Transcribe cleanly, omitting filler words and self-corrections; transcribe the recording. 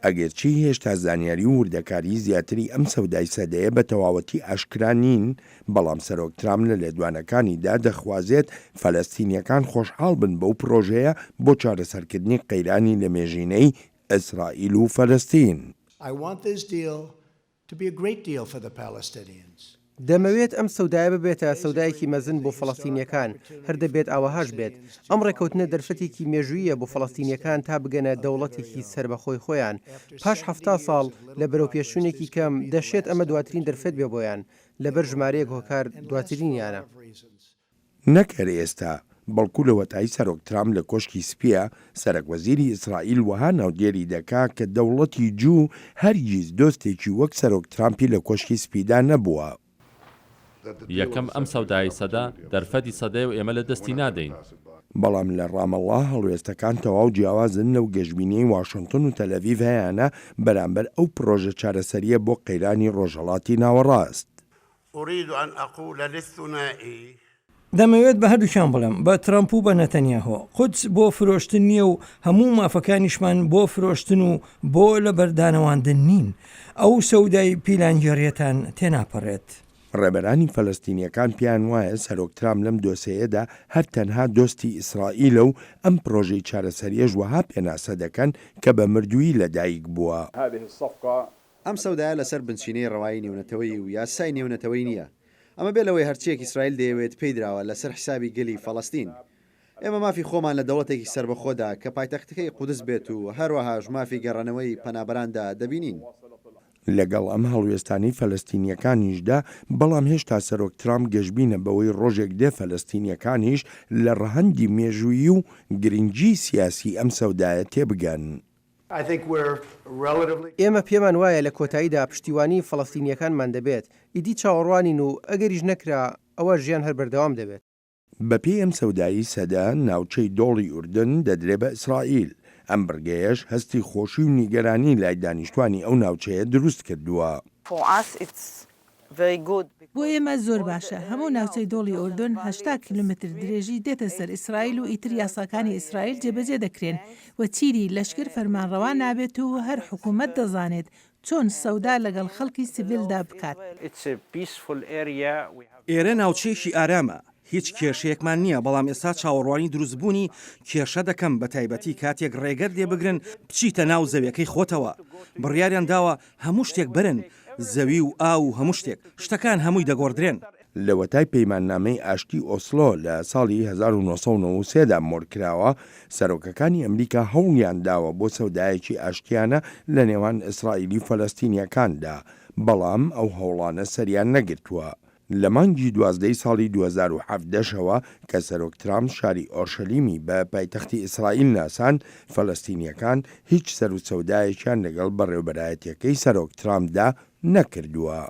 ئەگەرچی هێشتا زانیاری و وردەکاریی زیاتری ئەم سەودای سەدەیە بە تەواوەتی ئاشکرا نین، بەڵام سەرۆک ترامپ لە لێدوانەکانیدا دەخوازێت فەلەستینییەکان خۆشحاڵ بن بەو پرۆژەیە بۆ چارەسەرکردنی قەیرانی لەمێژینەی ئیسرائیل و فەلەستین. I want this deal to be a great deal for the Palestinians. دەمەوێت ئەم سەودایە ببێتە سەودایەکی مەزن بۆ فەڵەستینییەکان، هەر دەبێت ئاوەهاش بێت. ئەم ڕێککەوتنە دەرفەتێکی مێژووییە بۆ فەڵەستینییەکان تا بگەنە دەوڵەتێکی سەربەخۆی خۆیان. پاش 70 ساڵ لە بەرەوپێشچوونێکی کەم، دەشێت ئەمە دواترین دەرفەت بێ بۆیان، لەبەر ژمارەیەک هۆکار دواترینیانە. نەک هەر ئێستا، بەڵکو لەوەتای سەرۆک ترامپ لە کۆشکی سپییە، سەرەکوەزیری ئیسرائیل وەها ناودێری دەکا کە دەوڵەتی جوو هەرگیز دۆستێکی وەک سەرۆک ترامپی لە کۆشکی سپیدا نەبووە. یەکەم، ئەم سەودایەی سەدە، دەرفەتی سەدەیە و ئێمە لە دەستی نادەین. بەڵام لە ڕامەڵڵا هەڵوێستەکان تەواو جیاوازن لەو گەشبینیەی واشنتن و تەلئەڤیڤ هەیانە بەرامبەر ئەو پڕۆژە چارەسەرییە بۆ قەیرانی ڕۆژهەڵاتی ناوەڕاست. ارید ان اقول للثنائي. دەمەوێت بە هەردووکیان بڵێم، بە ترەمپ و بە نەتەنیاهۆ، قودس بۆ فرۆشتن نییە و هەموو مافەکانیشمان بۆ فرۆشتن و بۆ لەبەردانەواندن نین. ئەو سەودای پیلانگێڕییەتان تێناپەڕێت. ڕێبەرانی فەلەستینییەکان پێیان وایە سەرۆک ترامپ لەم دۆسێیەدا هەر تەنها دۆستی ئیسرائیلە و ئەم پرۆژەی چارەسەرییەش وەها پێناسە دەکەن کە بە مردوویی لەدایک بووە. ئەم سەودایە لەسەر بنچینەی ڕەوایی نێونەتەوەیی و یاسای نێونەتەوەیی نییە. ئەمە بێ لەوەی هەرچییەک ئیسرائیل دەیەوێت پێی دراوە لەسەر حیسابی گەلی فەڵەستین. ئێمە مافی خۆمان لە دەوڵەتێکی سەربەخۆدا کە پایتەختەکەی قودس بێت و هەروەهاش مافی گەڕانەوەی پەنابەراندا دەبینین. لەگەڵ ئەم هەڵوێستانەی فەلەستینییەکانیشدا، بەڵام هێشتا سەرۆک ترامپ گەشبینە بەوەی ڕۆژێک دێ فەلەستینییەکانیش لە ڕەهەندی مێژوویی و گرنگیی سیاسیی ئەم سەودایە تێبگەن. ئێمە پێمان وایە لە کۆتاییدا پشتیوانی فەڵەستینییەکانمان دەبێت، ئیدی چاوەڕوانین و ئەگەریش نەکرا، ئەوا ژیان هەر بەردەوام دەبێت. بەپێی ئەم سەودایی سەدە، ناوچەی دۆڵی ئوردن دەدرێ بە ئیسرائیل، ئەم بڕگەیەش هەستی خۆشی و نیگەرانی لای دانیشتوانی ئەو ناوچەیە دروست کردووە. بۆ ئێمە زۆر باشە، هەموو ناوچەی دۆڵی ئوردن 80 کیلۆمەتر درێژی دێتە سەر ئیسرائیل و ئیتر یاساکانی ئیسرائیل جێبەجێ دەکرێن و چیدی لەشکر فەرمانڕەوا نابێت و هەر حکومەت دەزانێت چۆن سەودا لەگەڵ خەڵکی سڤیلدا بکات. ئێرە ناوچەیەکی ئارامە، هیچ کێشەیەکمان نییە، بەڵام ئێستا چاوەڕوانی دروستبوونی کێشە دەکەم، بەتایبەتی کاتێک ڕێگەت لێ بگرن بچیتە ناو زەویەکەی خۆتەوە. بڕیاریان داوە هەموو شتێک بەرن، زەوی و ئاو و هەموو شتێک. شتەکان هەمووی دەگۆڕدرێن. لەوەتای پەیماننامەی ئاشتی ئۆسلۆ لە ساڵی 1993 دا مۆرکراوە، سەرۆکەکانی ئەمریکا هەوڵیان داوە بۆ سەودایەکی ئاشتیانە لە نێوان ئیسرائیلی و فەلەستینییەکاندا، بەڵام ئەو هەوڵانە سەریان نەگرتووە. لە مانگی دوازدەی ساڵی 2017 شەوە کە سەرۆک ترامپ شاری ئۆرشەلیمی بە پایتەختی ئیسرائیل ناساند، فەلەستینییەکان هیچ سەروسەودایەکیان لەگەڵ بەڕێوبەرایەتییەکەی سەرۆک ترامپدا نەکردووە.